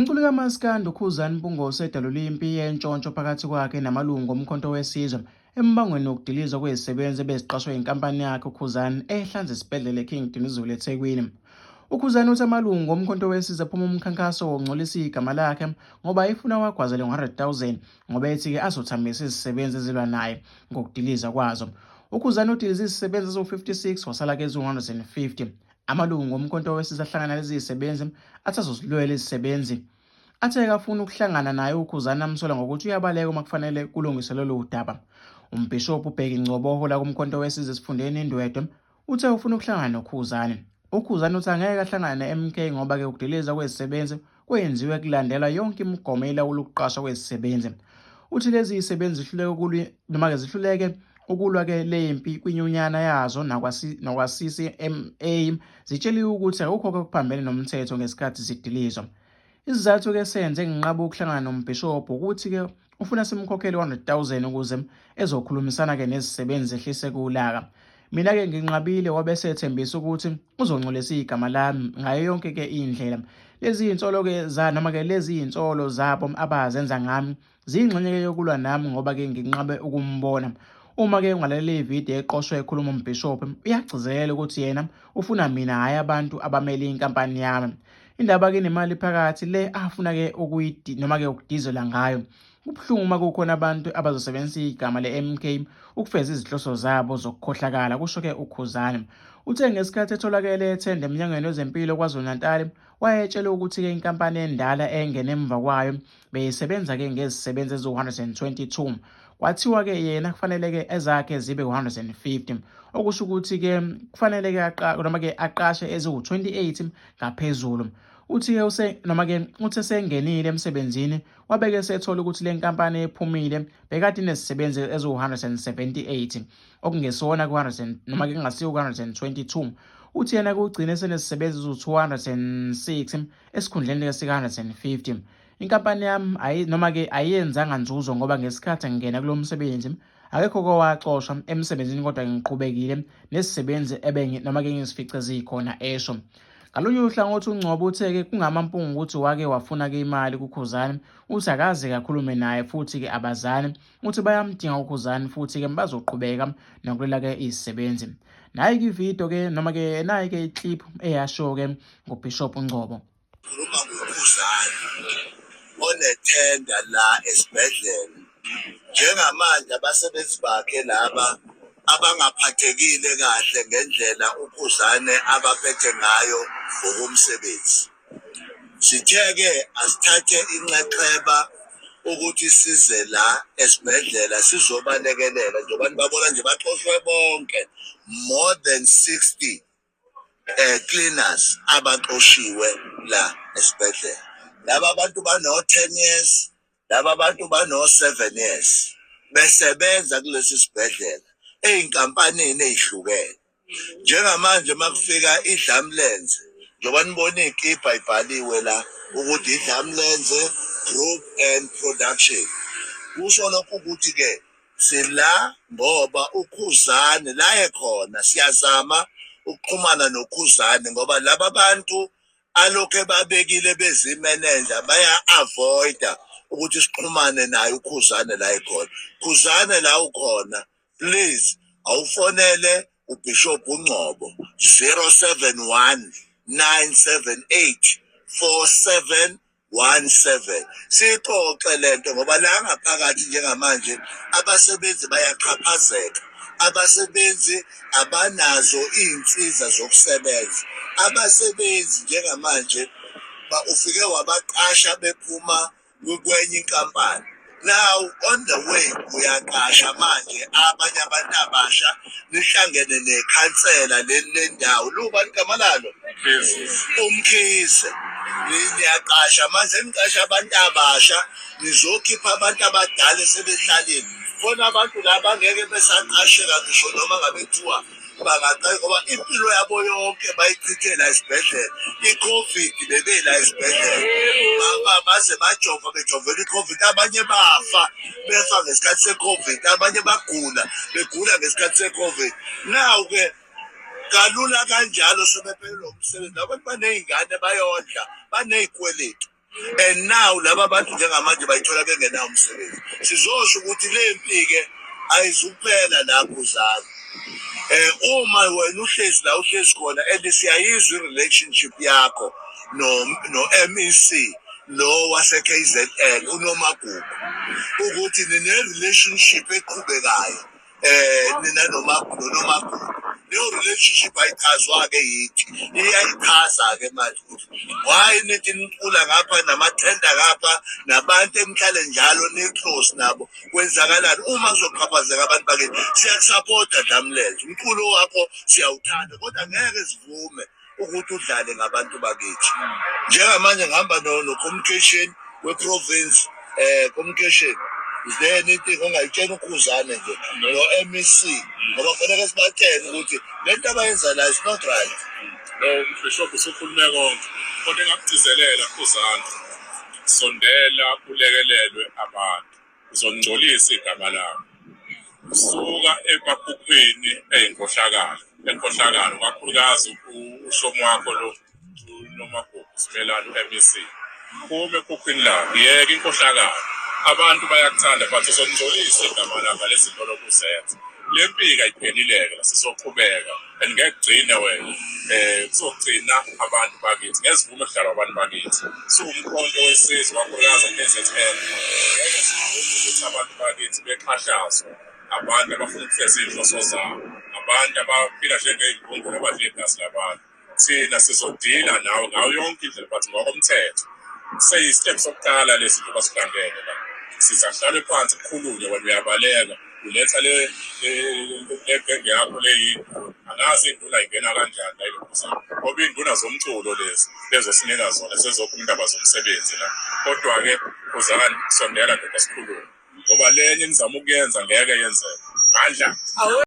Umculi kaMaskandi uKhuzani Mpungose edalule impi yentshontsho phakathi kwakhe namalungu oMkhonto weSizwe embangweni wokudilizwa kwezisebenzi ebeziqashwe yinkampani yakhe uKhuzani ehlanza esibhedlela eKing Dinuzulu eThekwini. UKhuzani uthi amalungu oMkhonto weSizwe aphuma umkhankaso wokungcolisa igama lakhe ngoba efuna wagwazele ngo-100,000 ngoba ethi-ke azothambisa izisebenzi ezilwa naye ngokudiliza kwazo. UKhuzani udilize izisebenzi eziwu-56 wasala-ke eziwu-150. Amalungu oMkhonto weSizwe ahlangana nalezi zisebenzi athi azozilwela izisebenzi. Athe akafuni ukuhlangana naye uKhuzani amsola ngokuthi uyabaleka uma kufanele kulungiswe lolu daba. Umbhishobhi uBheki Ngcobo ohola kuMkhonto weSizwe esifundeni iNdwedwe uthe ufuna ukuhlangana noKhuzani. UKhuzani uthi angeke ahlangane ne-MK ngoba-ke ukudiliza kwezisebenzi kwenziwe kulandelwa yonke imigomo elawula ukuqashwa kwezisebenzi. Uthi lezi zisebenzi zihluleke ukulwa noma-ke zihluleke ukulwa-ke le mpi kwinyunyana yazo nakwa-CCMA zitsheliwe ukuthi akukho okuphambene nomthetho ngesikhathi zidilizwa. Isizathu-ke senze nginqaba ukuhlangana nombhishobhi ukuthi-ke ufuna simkhokhele 100,000 ukuze ezokhulumisana-ke nezisebenzi zehlise kulaka. Mina-ke nginqabile wabe esethembisa ukuthi uzongcolisa igama lami ngayo yonke-ke indlela. Lezi yinsolo-ke za noma-ke lezi yinsolo zabo abazenza ngami ziyingxenye-ke yokulwa nami ngoba-ke nginqabe ukumbona. Uma-ke ungalalela ividiyo eqoshwe ekhuluma umbhishobhi uyagcizelela ukuthi yena ufuna mina hhayi abantu abamele inkampani yami. Indaba-ke inemali phakathi le afuna-ke ukuyidi noma-ke ukudizela ngayo. Kubuhlungu uma kukhona abantu abazosebenzisa igama le-MK ukufeza izinhloso zabo zokukhohlakala, kusho-ke uKhuzani. Uthe ngesikhathi etholakele ethenda eMnyangweni wezeMpilo KwaZulu-Natal, wayetshelwe ukuthi-ke inkampani endala engene emva kwayo beyisebenza-ke ngezisebenzi eziwu-122. Kwathiwa-ke yena kufanele-ke ezakhe zibe 150, okusho ukuthi-ke kufanele-ke noma-ke aqashe eziwu-28 ngaphezulu. Uthi-ke use noma-ke uthe sengenile emsebenzini wabeke esethola ukuthi le nkampani ephumile bekade inezisebenzi eziwu-178 okungesona ku-100 noma ke kungasiwo ku-122. Uthi yena kugcine senezisebenzi eziwu-206 esikhundleni sika-150. Inkampani yami ayi noma ke ayenzanga nzuzo ngoba ngesikhathi ngingena kulo msebenzi akekho kowaxoshwa emsebenzini kodwa ngiqhubekile nesisebenzi ebengi noma ke ngisifice zikhona esho. Ngalunye uhlangothi uNgcobo uthe-ke kungamampungu ukuthi wake wafuna-ke imali kuKhuzani, uthi akaze kakhulume naye futhi-ke abazani, uthi bayamdinga uKhuzani futhi-ke bazoqhubeka nokulwela-ke izisebenzi. Nayi-ke ividiyo-ke noma-ke nayi-ke iclip eyasho-ke ngoBishop Ngcobo. Khuluma ngoKhuzani onethenda la esibhedlela. Njengamanje abasebenzi bakhe laba abangaphathekile kahle ngendlela uKhuzane abaphethe ngayo ngokomsebenzi. Sithe-ke asithathe inxexheba ukuthi size la esibhedlela sizobalekelela njengoba nibabona nje baxoshwe bonke more than 60 cleaners abaxoshiwe la esibhedlela. Laba bantu bano-10 years, laba bantu bano-7 years besebenza kulesi sibhedlela ey'nkampanini ey'hlukene. Njengamanje uma kufika idlamlenze, njengoba nibona iy'kibha ibhaliwe la ukuthi idlamlenze group and production. Kusho lokho ukuthi-ke Sila ngoba uKhuzani la ekhona siyazama ukuxhumana noKhuzani ngoba laba bantu alokhu ebabekile bezimenenja baya-avoida ukuthi sixhumane naye uKhuzane la ekhona. Khuzane la ukhona please awufonele uBishop uNgcobo 071 978 47 17 siyixoxe lento ngoba la ngaphakathi njengamanje abasebenzi bayaxhaphazeka, abasebenzi abanazo iy'nsiza zokusebenza, abasebenzi njengamanje ufike wabaqasha bephuma kwenye inkampani. Now on the way uyaqasha manje abanye abantu abasha nihlangene nekhansela leli lendawo lubani igama lalo uMkhize niyaqasha manje niqasha abantu abasha nizokhipha abantu abadala esebehlalile khona abantu la bangeke besaqasheka ngisho noma ngabe kuthiwa bangaqeka ngoba impilo yabo yonke bayichithe la esibhedlela i-covid bebela esibhedlela baze bajova bejovela i-covid abanye bafa befa ngesikhathi se-covid abanye bagula begula ngesikhathi se-covid now-ke kalula kanjalo sebephelelwa umsebenzi abantu baney'ngane bayondla baney'kweletu. And now laba bantu njengamanje bayithola bengenawo umsebenzi. Sizosho ukuthi le mpi-ke ayizukuphela la, Khuzani. Uma wena uhlezi la uhlezi khona and siyayizwa i-relationship yakho no MEC lo wase KZN uNomagugu, ukuthi nine relationship eqhubekayo nina noNomagugu. Leyo relationship ayichazwa-ke yithi, iyayichaza-ke manje ukuthi why nithi nicula ngapha namathenda ngapha nabantu enihlale njalo ni-close nabo. Kwenzakalani uma kuzoqhaphazeka abantu bakithi? Siyakusapota, Dlamlenze, umculo wakho siyawuthanda, kodwa ngeke sivume ukuthi udlale ngabantu bakithi. Njengamanje ngihamba no-communication we-province. Communication, is there anything ongayitshela uKhuzane nje no-MEC, ngoba kufanele sibatshele ukuthi le nto abayenza la is not right? No, Bishop, usukhulume konke, kodwa engakugcizelela, Khuzane, sondela kulekelelwe abantu. Uzongcolisa igama lami. Suka emaphuphweni eyinkohlakalo, enkohlakalo, kakhulukazi ushomo wakho lo uNomagugu Simelane, u-MEC. Phuma ephuphweni lakho, yeka inkohlakalo. Abantu bayakuthanda, but uzongcolisa igama lakho ngalezi zinto lokhu uzenza. Le mpika ayiphelile-ke la, sizoqhubeka and ngeke kugcine wena, kuzogcina abantu bakithi. Ngeke sivume kudlalwa abantu bakithi. Siwumkhonto wesizwe, kakhulukazi e-KZN, ngeke sivume ukuthi abantu bakithi bexhashazwe abantu abafuna ukufeza iy'nhloso zabo, abantu abaphila njengey'ngqungqulu abadla igazi labantu. Thina sizodila nawe ngayo yonke indlela, but ngokomthetho. Seyi-step sokuqala lesi njengoba sihlangene la, sizahlale phansi kukhulunywe. Wena uyabaleka, uletha le genge yakho leyinduna. Angazi induna ingena kanjani la ilokhuzana, ngoba iy'nduna zomculo lezi lezosinika zona sezokho indaba zomsebenzi la. Kodwa-ke Khuzani, sondela ndoda, sikhulume, ngoba lenye enizama ukuyenza ngeke yenzeke. Mandla.